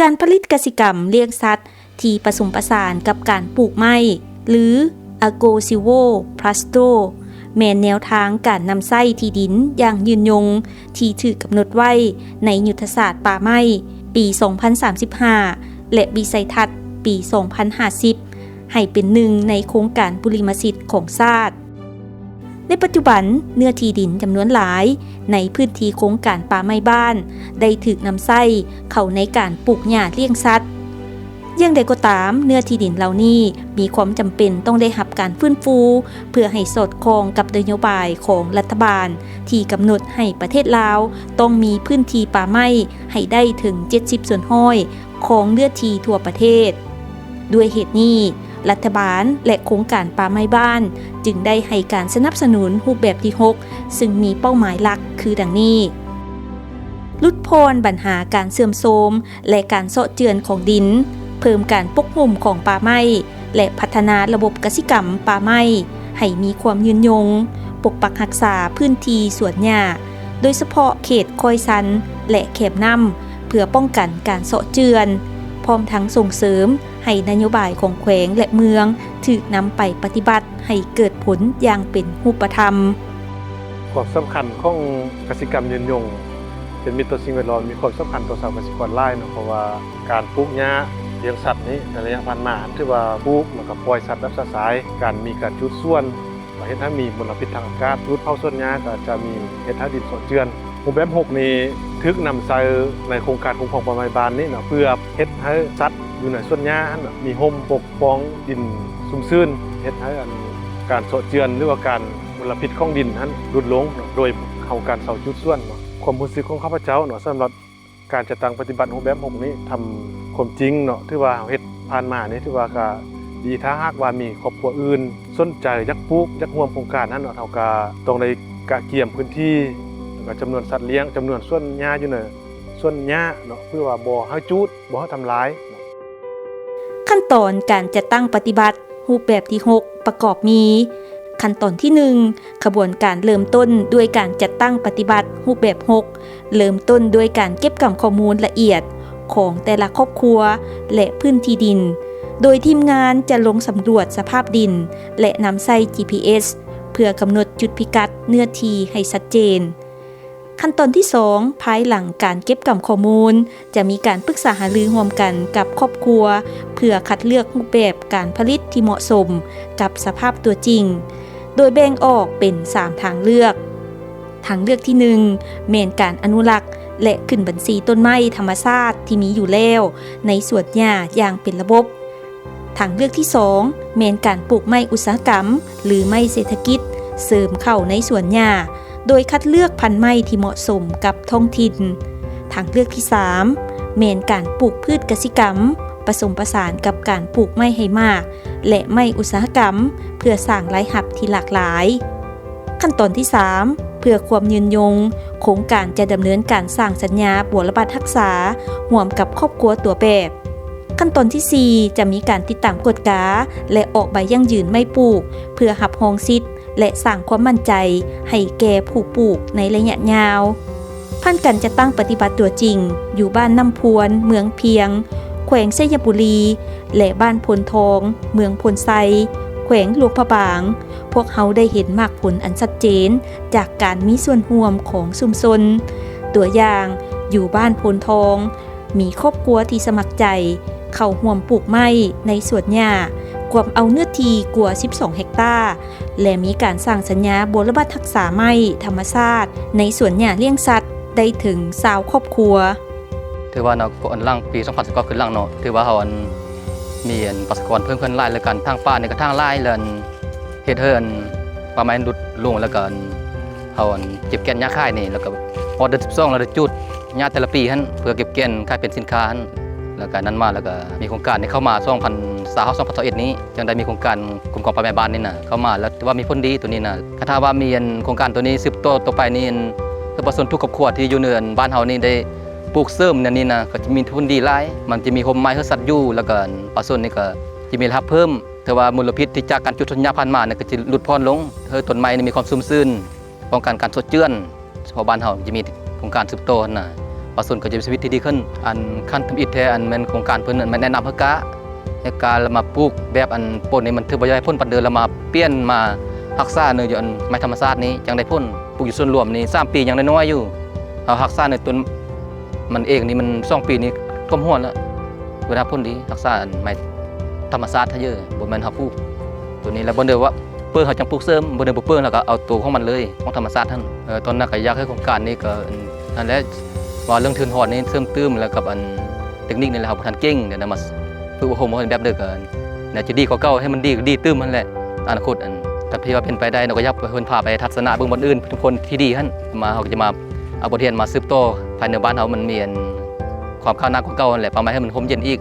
ການຜະລິດກະສິກຳລ້ຽງສັດທີ່ປະສົມປະສານກັບການປູກໄມ້ ຫຼື Agrosilvopasto ແມ່ນແນວທາງການນຳໃຊ້ທີ່ດິນຢ່າງຍືນຍົງ ທີ່ຖືກກຳນົດໄວ້ໃນຍຸດທະສາດປ່າໄມ້ປີສອງພັນສາມສິບຫ້າ ແລະ ວິໄສທັດປີສອງພັນຫ້າສິບ ໃຫ້ເປັນໜຶ່ງໃນໂຄງການບຸລິມະສິດຂອງຊາດ. ໃນປັດຈຸບັນ, ເນື້ອທີ່ດິນຈຳນວນຫຼາຍໃນພື້ນທີ່ໂຄງການປ່າໄມ້ບ້ານ ໄດ້ຖືກນຳໃຊ້ເຂົ້າໃນການປູກຫຍ້າລ້ຽງສັດ. ຢ່າງໃດກໍຕາມ, ເນື້ອທີ່ດິນເຫຼົ່ານີ້ມີຄວາມຈຳເປັນຕ້ອງໄດ້ຮັບການຟື້ນຟູ ເພື່ອໃຫ້ສອດຄ່ອງກັບນະໂຍບາຍຂອງລັດຖະບານ ທີ່ກຳນົດໃຫ້ປະເທດລາວຕ້ອງມີພື້ນທີ່ປ່າໄມ້ໃຫ້ໄດ້ເຖິງເຈັດສິບສ່ວນຮ້ອຍ ຂອງເນື້ອທີ່ທົ່ວປະເທດ. ດ້ວຍເຫດນີ້, ລັດຖະບານ ແລະ ໂຄງການປ່າໄມ້ບ້ານ ຈຶ່ງໄດ້ໃຫ້ການສະໜັບສະໜູນຮູບແບບທີຫົກ ຊຶ່ງມີເປົ້າໝາຍຫຼັກຄືດັ່ງນີ້: ຫຼຸດຜ່ອນບັນຫາການເສື່ອມໂຊມ ແລະ ການເຊາະເຈື່ອນຂອງດິນ, ເພີ່ມການປົກຫຸ້ມຂອງປ່າໄມ້ ແລະ ພັດທະນາລະບົບກະສິກຳປ່າໄມ້ໃຫ້ມີຄວາມຍືນຍົງ, ປົກປັກຮັກສາພື້ນທີ່ສວນຫຍ້າ, ໂດຍສະເພາະເຂດຄ້ອຍຊັນ ແລະ ແຄມນ້ຳ ເພື່ອປ້ອງກັນການເຊາະເຈື່ອນ, ພ້ອມທັງສົ່ງເສີມໃຫ້ນະໂຍບາຍຂອງແຂວງ ແລະ ເມືອງຖືກນຳໄປປະຕິບັດໃຫ້ເກີດຜົນຢ່າງເປັນຮູບປະທຳ. ຄວາມສຳຄັນຂອງກະສິກຳຍືນຍົງ ເປັນມິດຕໍ່ສິ່ງແວດລ້ອມ, ມີຄວາມສຳຄັນຕໍ່ຊາວກະສິກອນຫຼາຍເນາະ, ເພາະວ່າການປູກຫຍ້າລ້ຽງສັດນີ້ ໃນໄລຍະຜ່ານມາ ຖືວ່າປູກແລ້ວກໍປ່ອຍສັດແບບຊະຊາຍ, ການມີການຈູດສວນ ກໍເຮັດໃຫ້ມີມົນລະພິດທາງອາກາດ, ຈູດເຜົາສວນຫຍ້າກໍຈະມີ ເຮັດໃຫ້ດິນເຊາະເຈື່ອນ. ຮູບແບບຫົກນີ້ຖືກນຳໃຊ້ໃນໂຄງການຄຸ້ມຄອງປ່າໄມ້ບ້ານນີ້ເນາະ, ເພື່ອເຮັດໃຫ້ສັດຢູ່ໃນສວນຫຍ້າຫັ້ນນະ ມີຮົ່ມປົກປ້ອງດິນຊຸ່ມຊື່ນ, ເຮັດໃຫ້ອັນການເຊາະເຈື່ອນ ຫຼືວ່າການ ມົນລະພິດຂອງດິນຫັ້ນຫຼຸດລົງເນາະ ໂດຍເຮົາການເຊົາຈູດສວນເນາະ. ຄວາມຮູ້ສຶກຂອງຂ້າພະເຈົ້າເນາະ ສຳລັບການຈັດຕັ້ງປະຕິບັດຮູບແບບຫົກນີ້ ຕາມຄວາມຈິງເນາະ ຖືວ່າເຮົາເຮັດຜ່ານມານີ້ ຖືວ່າກະດີ. ຖ້າຫາກວ່າມີຄອບຄົວອື່ນສົນໃຈຢາກປູກ ຢາກຮ່ວມໂຄງການຫັ້ນເນາະ ເຮົາກະຕ້ອງໄດ້ກະກຽມພື້ນທີ່ ແລ້ວກະຈຳນວນສັດລ້ຽງ, ຈຳນວນສວນຫຍ້າຢູ່ໃນສວນຫຍ້າເນາະ ເພື່ອວ່າບໍ່ໃຫ້ຈູດ ບໍ່ໃຫ້ທຳລາຍ. ຂັ້ນຕອນການຈັດຕັ້ງປະຕິບັດຮູບແບບທີຫົກ ປະກອບມີ: ຂັ້ນຕອນທີໜຶ່ງ ຂະບວນການເລີ່ມຕົ້ນດ້ວຍການຈັດຕັ້ງປະຕິບັດຮູບແບບຫົກ ເລີ່ມຕົ້ນດ້ວຍການເກັບກຳຂໍ້ມູນລະອຽດຂອງແຕ່ລະຄອບຄົວ ແລະ ພື້ນທີ່ດິນ, ໂດຍທີມງານຈະລົງສຳຫຼວດສະພາບດິນ ແລະ ນຳໃຊ້ ຈີພີເອສ ເພື່ອກຳນົດຈຸດພິກັດເນື້ອທີ່ໃຫ້ຊັດເຈນ. ຂັ້ນຕອນທີສອງ ພາຍຫຼັງການເກັບກຳຂໍ້ມູນ ຈະມີການປຶກສາຫາລືຮ່ວມກັນກັບຄອບຄົວ ເພື່ອຄັດເລືອກຮູບແບບການຜະລິດທີ່ເໝາະສົມກັບສະພາບຕົວຈິງ, ໂດຍແບ່ງອອກເປັນສາມທາງເລືອກ. ທາງເລືອກທີໜຶ່ງ ແມ່ນການອະນຸລັກ ແລະ ຂຶ້ນບັນຊີຕົ້ນໄມ້ທຳມະຊາດທີ່ມີຢູ່ແລ້ວໃນສວນຫຍ້າຢ່າງເປັນລະບົບ. ທາງເລືອກທີສອງ ແມ່ນການປູກໄມ້ອຸດສາຫະກຳ ຫຼື ໄມ້ເສດຖະກິດເສີມເຂົ້າໃນສວນຫຍ້າ ໂດຍຄັດເລືອກພັນໄມ້ທີ່ເໝາະສົມກັບທ້ອງຖິ່ນ. ທາງເລືອກທີສາມ ແມ່ນການປູກພືດກະສິກຳ ປະສົມປະສານກັບການປູກໄມ້ໃຫ້ໝາກ ແລະ ໄມ້ອຸດສາຫະກຳ ເພື່ອສ້າງລາຍຮັບທີ່ຫຼາກຫຼາຍ. ຂັ້ນຕອນທີສາມ ເພື່ອຄວາມຍືນຍົງ, ໂຄງການຈະດຳເນີນການສ້າງສັນຍາບົວລະບັດຮັກສາຮ່ວມກັບຄອບຄົວຕົວແບບ. ຂັ້ນຕອນທີສີ່ ຈະມີການຕິດຕາມກວດກາ ແລະ ອອກໃບຢັ້ງຢືນໄມ້ປູກ ເພື່ອຮັບຮອງສິດ ແລະ ສ້າງຄວາມໝັ້ນໃຈໃຫ້ແກ່ຜູ້ປູກໃນໄລຍະຍາວ. ຜ່ານການຈັດຕັ້ງປະຕິບັດຕົວຈິງ ຢູ່ບ້ານນ້ຳພວນ ເມືອງພຽງ ແຂວງໄຊຍະບູລີ ແລະ ບ້ານໂພນທອງ ເມືອງໂພນໄຊ ແຂວງຫຼວງພະບາງ, ພວກເຮົາໄດ້ເຫັນໝາກຜົນອັນຊັດເຈນຈາກການມີສ່ວນຮ່ວມຂອງຊຸມຊົນ. ຕົວຢ່າງ, ຢູ່ບ້ານໂພນທອງ, ມີຄອບຄົວທີ່ສະໝັກໃຈເຂົ້າຮ່ວມປູກໄມ້ໃນສວນຫຍ້າ, ກວມເອົາເນື້ອທີ່ກວ່າສິບສອງເຮັກຕາ ແລະ ມີການສ້າງສັນຍາບົວລະບັດຮັກສາໄມ້ທຳມະຊາດໃນສວນຫຍ້າລ້ຽງສັດໄດ້ເຖິງຊາວຄອບຄົວ. ຖືວ່າເນາະ ກໍອັນຫຼັງປີສອງພັນສິບເກົ້າຂຶ້ນຫຼັງເນາະ ຖືວ່າເຮົາອັນ ມີອັນປະຊາກອນເພີ່ມຂຶ້ນຫຼາຍ ແລ້ວການຖາງປ່ານີ້ກໍຖາງຫຼາຍ ແລ້ວອັນ ເຮັດໃຫ້ອັນ ປ່າໄມ້ຫຼຸດລົງ ແລ້ວກໍອັນ ເຮົາອັນ ເກັບແກ່ນຫຍ້າຂາຍນີ້ ແລ້ວກໍຮອດເດືອນສິບສອງ ແລ້ວໄດ້ຈູດຫຍ້າແຕ່ລະປີຫັ້ນ ເພື່ອເກັບແກ່ນຂາຍເປັນສິນຄ້າຫັ້ນ ແລ້ວກໍນັ້ນມາ ແລ້ວກໍມີໂຄງການນີ້ເຂົ້າມາ ສອງພັນຊາວ ສອງພັນຊາວເອັດນີ້ ຈັ່ງໄດ້ມີໂຄງການຄຸ້ມຄອງປ່າໄມ້ບ້ານນີ້ນະ ເຂົ້າມາ ແລ້ວຖືວ່າມີຜົນດີໂຕນີ້ນະ. ຄັນຖ້າວ່າມີອັນ ໂຄງການໂຕນີ້ສືບຕໍ່ຕໍ່ໄປນີ້ ອັນ ປະຊາຊົນທຸກຄອບຄົວທີ່ຢູ່ໃນອັນ ບ້ານເຮົານີ້ໄດ້ ປູກເສີມແນວນີ້ນະ ກໍຈະມີຜົນດີຫຼາຍ ມັນຈະມີຮົ່ມໄມ້ໃຫ້ສັດຢູ່ ແລ້ວກໍປະຊາຊົນນີ້ກໍຈະມີລາຍຮັບເພີ່ມ ຖືວ່າມົນລະພິດທີ່ຈາກການຈູດສວນຫຍ້າຜ່ານມານີ້ ກໍຈະຫຼຸດຜ່ອນລົງ ເຮັດໃຫ້ຕົ້ນໄມ້ນີ້ມີຄວາມຊຸ່ມຊື່ນ ປ້ອງກັນການເຊາະເຈື່ອນ. ສະເພາະບ້ານເຮົາຈະມີໂຄງການສືບຕໍ່ຫັ້ນນະ ປະຊາຊົນກໍຈະມີຊີວິດທີ່ດີຂຶ້ນ. ອັນຂັ້ນທຳອິດແທ້ ອັນແມ່ນໂຄງການເພິ່ນ ອັນແມ່ນແນະນຳໃຫ້ກະ ໃຫ້ກະລະມາປູກແບບອັນປົນນີ້ ມັນຖືວ່າບໍ່ຢາກໃຫ້ຜົນປານເດີ ລະມາປ່ຽນມາຮັກສາໃນຢູ່ອັນໄມ້ທຳມະຊາດນີ້ ຈັ່ງໄດ້ຜົນ. ປູກຢູ່ສວນລວມນີ້ສາມປີຍັງນ້ອຍໆຢູ່ ເຮົາຮັກສາໃນຕົ້ນມັນເອງນີ້ ມັນສອງປີນີ້ຖ້ວມຫົວແລ້ວ ບໍ່ໄດ້ຜົນດີ. ຮັກສາອັນໄມ້ທຳມະຊາດໃຫ້ເຢີ ບໍ່ແມ່ນເຮົາປູກໂຕນີ້ ແລ້ວບໍ່ເດີວ່າເປີງເຮົາຈັ່ງປູກເສີມ ບໍ່ເດີບໍ່ເປີງ ແລ້ວກໍເອົາໂຕຂອງມັນເລີຍ ຂອງທຳມະຊາດຫັ້ນ. ເອີ ຕອນນັ້ນກໍຢາກໃຫ້ໂຄງການນີ້ກໍ ອັນນັ້ນແຫຼະ ວ່າເລື່ອງທຶນຮອນນີ້ເສີມຕື່ມ ແລ້ວກັບອັນເຕັກນິກນີ້ແຫຼະ ເຮົາບໍ່ທັນເກັ່ງ ດຽວນຳມາຝຶກອົບຮົມໃຫ້ແບບເດີ ກໍໜ້າຈະດີກວ່າເກົ່າ ໃຫ້ມັນດີ ດີຕື່ມຫັ້ນແຫຼະ. ອະນາຄົດ ອັນ ກໍທີ່ວ່າເປັນໄປໄດ້ເນາະ ກໍຢາກໃຫ້ເພິ່ນພາໄປທັດສະນະເບິ່ງບ່ອນອື່ນ ເປັນຄົນທີ່ດີຫັ້ນ ມາເຮົາກໍຈະມາເອົາບົດຮຽນມາສືບຕໍ່ ພາຍໃນບ້ານເຮົາມັນມີອັນຄວາມກ້າວໜ້າກວ່າເກົ່າຫັ້ນແຫຼະ ປ່າໄມ້ໃຫ້ມັນຮົ່ມເຢັນອີກ.